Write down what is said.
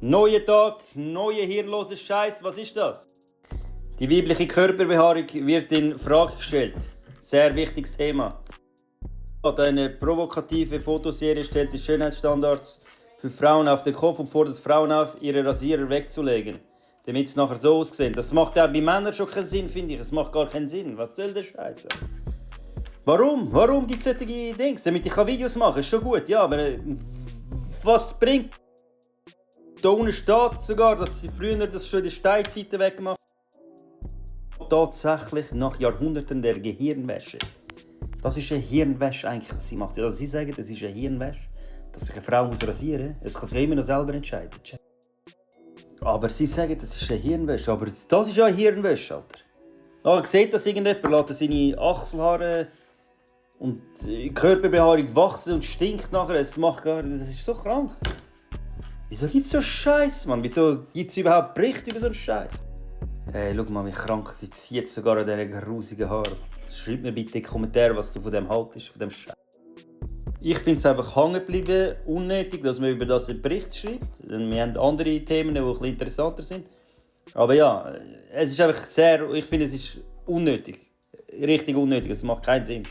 Neuer Tag, neuer hirnloser Scheiß, was ist das? Die weibliche Körperbehaarung wird in Frage gestellt. Sehr wichtiges Thema. Eine provokative Fotoserie stellt die Schönheitsstandards für Frauen auf den Kopf und fordert Frauen auf, ihre Rasierer wegzulegen, damit es nachher so aussieht. Das macht ja bei Männern schon keinen Sinn, finde ich. Es macht gar keinen Sinn. Was soll der Scheiße? Warum? Warum gibt es solche Dinge? Damit ich Videos machen kann, ist schon gut, ja, aber was bringt? Da unten steht sogar, dass sie früher das schon die Steinzeiten weggemacht haben. Tatsächlich nach Jahrhunderten der Gehirnwäsche. Das ist eine Hirnwäsche eigentlich, was sie macht. Also sie sagen, das ist eine Hirnwäsche, dass sich eine Frau muss rasieren muss. Es kann sich immer noch selber entscheiden. Aber sie sagen, das ist eine Hirnwäsche. Aber das ist ja eine Hirnwäsche, Alter. Sieht das irgendjemand? Lässt seine Achselhaare und die Körperbehaarung wachsen und stinkt nachher. Das ist so krank. Wieso gibt es so Scheiß, Mann? Wieso gibt es überhaupt Berichte über so einen Scheiß? Hey, schau mal, wie krank sie zieht sogar an diesen grusigen Haaren. Schreib mir bitte in die Kommentare, was du von dem haltest, von dem Scheiß. Ich finde es einfach hängen geblieben, unnötig, dass man über das einen Bericht schreibt. Wir haben andere Themen, die ein bisschen interessanter sind. Aber ja, es ist einfach ich finde, es ist unnötig. Richtig unnötig, es macht keinen Sinn.